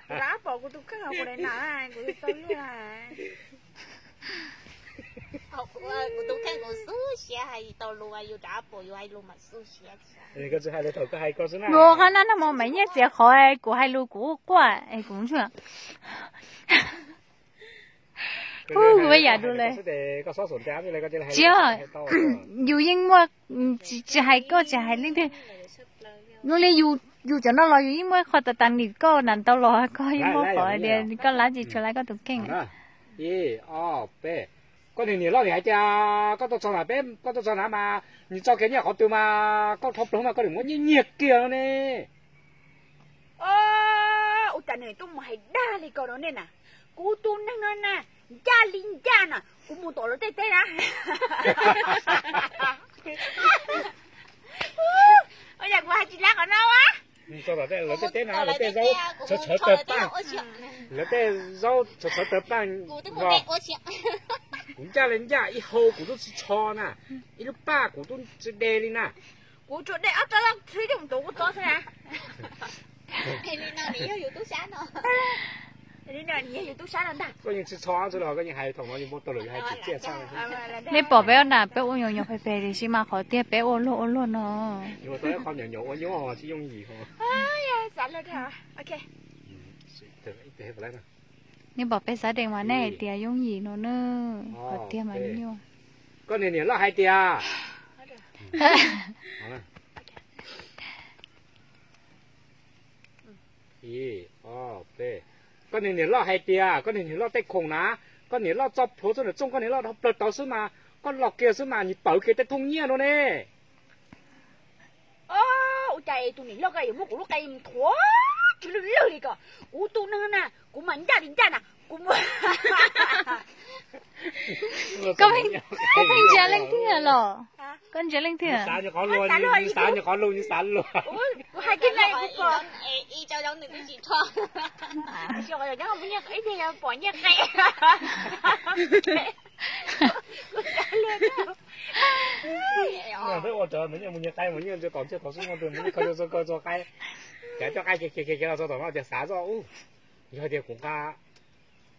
Rab pom kuv tus kheej kuv daim nam, kuv txaus luag. Kuv tus kheej kuv xub siab hais tau lus, yus rab pom yus hais lus mas xub siab. Nws qhov na nag hmo Maiv Nyiaj txiav qhov kuv hais lus kuv quaj es kuv ntsuag. Kuv yam dua li. Tsis, yus yeej muaj, tsis hais koj tsis hais leej twg. Zoo li yus cov no los yus yeej muaj qhov tas tas nim koj nram ntau los koj yeej muaj qhov tias koj lab tsis tshua lab koj tus kheej. Ib, ob, peb. Koj niag niam loj nim hais tias koj tuaj txog na peb, koj tuaj txog na mas nws tso kiag nyiaj qhov twg mas koj dhau plaws mas koj niam muab nyiaj nyiag kiag no ne. Ua cas nws tuaj mus hais dag li ko rau nej na? Kuv tus neeg no na, ncaj li ncaj na, kuv mus tom lawv tej teb na. Ua cas kuv hais tsis lab qhov no a? Lawv tej teb na, lawv tej zaub txhawv txhawv tawg paj, lawv tej zaub txhawv txhawv tawg paj. Kuv ncaj li ncaj, ib hau kuv tub tsis tsho na, ib lub paj kuv tub tsis de li na. Kuv tsuas de ob rab xwb coj mus tuav kuv txob xwb na. Li no nws yog yus tub sab no. Li no nws yog yus tub sab no ntag. Koj yeej tsis tsho xwb los koj yeej hais thaum no yus muaj tau lawm yus hais tsis txiaj tshaj. Nej pom peb ob nam peb ua nyuam nyuam phem phem tiam sis mas qhov tiag peb ua luag ua luag no. Yus tau ib qho nyuam nyuam ua nyuaj tsis yooj yim ho. Xav luag. Nej pom peb xav dees mas nej hais tias yooj yim no na, qhov tiag mas nyuaj. Koj niag niam loj hais tias Ib, ob, peb. Koj niag niam loj hais tias koj niag niam loj tej khoom na, koj niam loj tso plhuav txog nram txooj, koj niam loj dhau plaws tod xwb mas, koj los kiag xwb mas nws pawv kiag tej thooj nyiaj no ne. Ua cas tus niam loj ko yuav muab kuv lub qe nthuav tsis lwj lwj li ko? Kuv tus neeg na, kuv mas ncaj li ncaj na, kuv mus. Koj pheej ntsia leej twg los? Koj ntsia leej twg? Xav nws qhov luag, nws xav nws qhov luag, nws xav luag. Kuv hais kiag na, kuv pom. Ib tiag pom nyiaj qe. Kuv xav luag. Peb ua cov me nyuam mus nyiag qaib, mus nyiag tom ntiaj teb xwb, mus nyiag khaws txhua khaws txhua qaib, cav cov qaib khiav khiav khiav los txog tom no ces xav zoj ub, yog tias kuv nqa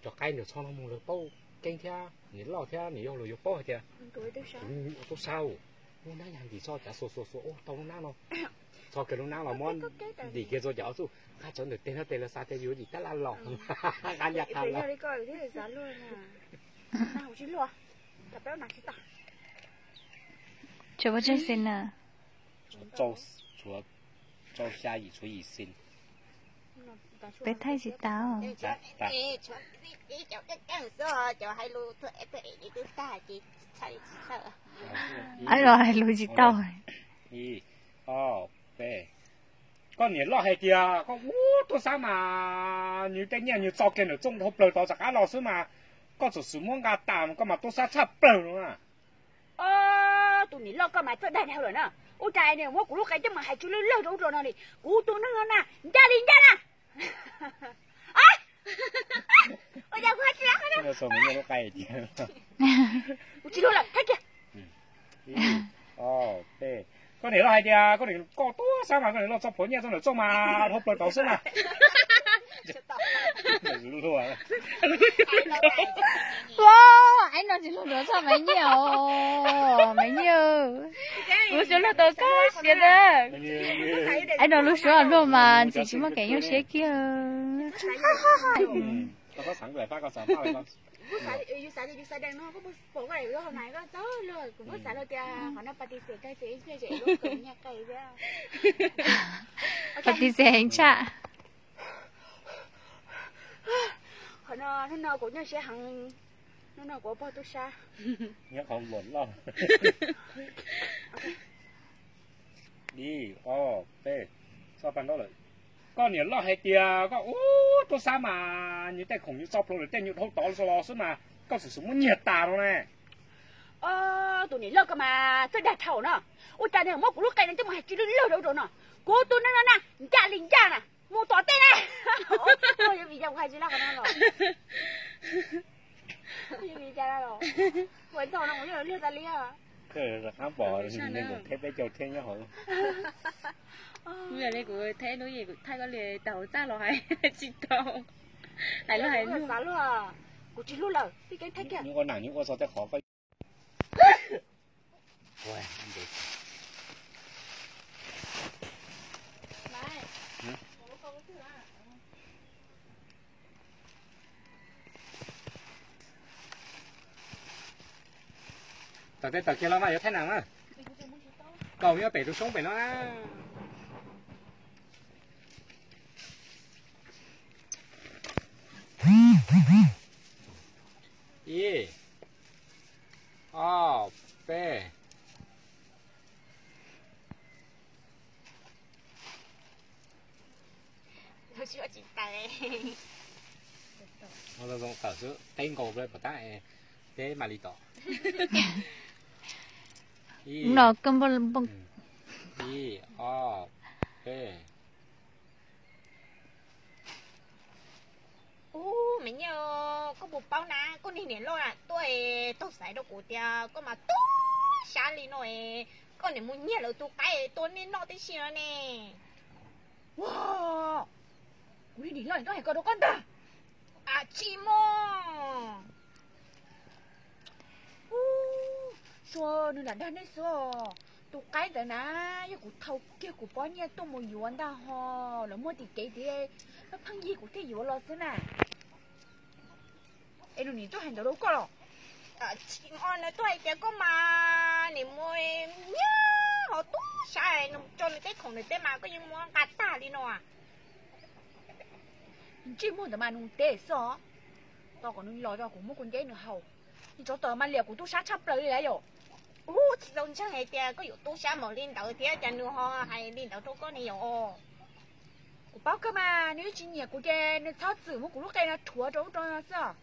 cov qaib ntawm txhoj no mus lawv paub keeb thiab niam loj thiab niam yau lawv yuav paub hais tias kuv tub sab, lub nab yag ntim txoj cav xuas xuas xuas ub tau lub nab no, txhos kiag lub nab los muab ntim kiag txhua cav ob txuj, nqa cov ntawm teg no tes lawv xav tias yus yim tab laj los, nqa ncaj qha los. Tshuav pes tsawg xis na? Tshuav rau xya yim, tshuav yim xis. Peb thaij tsis tau. Ab, los hais lus tsis tau. Ib, ob, peb. Koj niam loj hais tias koj ua tub sab mas nws tej nyiaj nws tso kiag ntawm txooj dhau plaws tod rov qab los xwb mas, koj txawm sim muab nqa tas koj mas tub sab tshaj plaws no na. Tus niam loj koj mas txawj dag dhau lawm na. Ua cas nws muab kuv lub qe coj mus hais tsis lwj lwj rau ub rau no li? Kuv tus neeg no na, ncaj li ncaj na. Ua cas kuv hais tsis lab qhov no? Kuv tsis luag lawm, thab kiag. Koj niam loj hais tias koj niam koj tub sab mas koj niam loj tso plhuav nyiaj txog ntawm txooj mas dhau plaws tod xwb na. Ua, aib no tsis luag duav txog Maiv Nyiaj os, Maiv Nyiaj. Lub suab luag tau koj siab na. Aib no lub suab luag mas ntxim tsis muaj kev nyuaj siab kiag. Pab tiv xes heev tshaj. Qhov no hnub no kuv nyuaj siab heev, hnub no kuv ua pog tub sab. Nyob qhov luam loj. Ib, ob, peb, txog paj ntaub lawm. Koj niam loj hais tias koj ua tub sab mas nws tej khoom nws tso plhuav lawm tej nws dhau tod los xwb mas koj txawm sim muab nyiag tas no ne. Tus niam loj ko mas txawj dag dhau no. Ua cas nws muab kuv lub qe no coj mus hais tsis lwj lwj rau ub rau no? Kuv tus neeg no na, ncaj li ncaj na, mus tom tej na. Yuav vim cas kuv hais tsis lab qhov no los? Yuav vim cas los? Ua txog no kuv yeej luag tas li os. Qab pom nws thiab peb caug thiab nyob hauv. Kuv yog li kuv thiab lub yim kuv thaij koj li tau hauv txaj los hais tsis tau. Hais lub hais lub. Xav luag, kuv tsis luag lawm, pib keeb thaij kiag. Nyuj ua nam nyuj ua txog tej qhov koj. Tawm tej tawm kiag los mas yuav thaij nam na. Kaum nyob pem tus soob pem no na. Ib, ob, peb. Tsis tawm. Zoo tawm xwb, qeb nkaus pov tab, teb mam li tom. Ib, no koj npoj. Ib, ob, peb. Ub, me nyuam, koj puas paub na, koj niag niam loj tuaj taug xaiv rau kuv tias koj mas tub sab li no, koj niam mus nyiag lawv tus qaib tua nej noj tib si no ne. Ua, kuv niag niam loj koj hais ko rau koj ntag. Tsis muaj. Ub, suav nws lam dag nej xwb os. Tus qaib ntawd na, yog kuv thau kiag kuv pob nyiaj tuaj mus yuav ntag ho, lawv muaj tim kev tias pheej yig kuv thiaj yuav los xwb na. Es nws niam tuaj hais ntawd rau koj los? Tsis muaj, nws tuaj hais tias koj mas niam mus nyiag ho tub sab, nws tso nws tej khoom nws tej mas koj yeej muab nqa tag li no. Ntsej muag ntawd mas nws teb xwb os. Tos kom nws los tso kuv muab kuv nceb nws haus. Nws tsov tom mas liam kuv tub sab tshaj plaws li lawm yom. Ub, tsis tau ntseeg hais tias koj yuav tub sab npaum li ntawd thiab cas nws ho hais li ntawd rau koj ne yom. Kuv paub kawg mas, nws yeej tsis nyiam kuv ces nws txhob txwm muab kuv lub qe no rhuav rau ub rau no xwb os.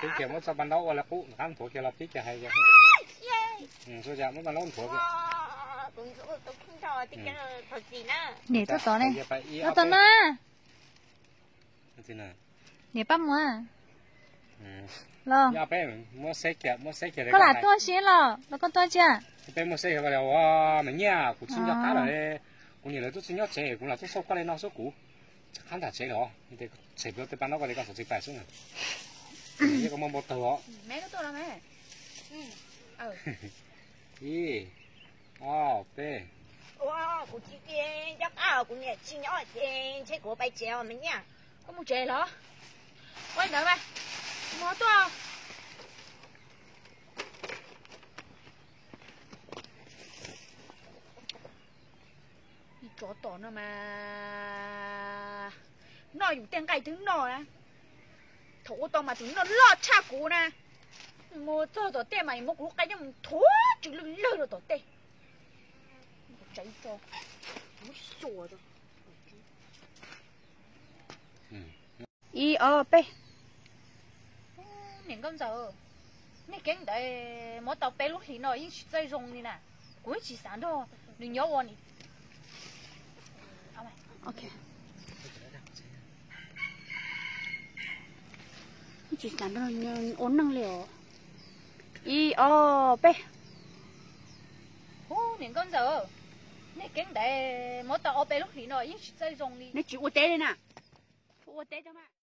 Pib kiag muab txoj paj ntaub ua li qub qab nthuav kiag los pib kiag hais. Muab paj ntaub nthuav kiag. Niam tuaj tod ne. Tuaj tod na. Niam pab mus los. Muab xeb kiag, muab xeb kiag. Koj lam tuaj siab los los koj tuaj cia. Peb muab xeb kiag, me nyuam, kuv tsis nco qab lawm. Kuv niam lawv twb tsis nyob tsev, kuv lam tuaj xauj koj li no xwb, kuv tsis qab nram tsev lawm. Tshem plhuav tej paj ntaub ko li koj xov tsis pais xwb na. Koj muaj npau taws os. Ib, ob, peb. Kuv tsis nco qab, kuv niam tsis nyob ces ntshe kuv pais tsev os me nyuam. Koj mus tsev los? Ua li ntawd mas, mus tuaj. Tsov tom no mas noj yus tej nqaij twb noj na. Thaum ua tau mas tus noj loj tshaj kuv na. Mus txog tom tej mas muab kuv lub qe coj mus nthuav tsw lwj lwg rau tom tej. Ib, ob, peb. Niam nkauj ntxawm, nej keeb ntawd muab tau peb lub hlis no yeej tsis txawj zoo li na. Kuv yeej tsis xav nrog nws nyob ua ni. Yeej tsis xav nrog nws ua neej li os. Ib, ob, peb. Ub, niam nkauj ntxawm, nej keeb ntawd muab tau ob peb lub hlis no yeej tsis txawj zoo li. Nej tsis ua teb li na. Ua teb cov mas.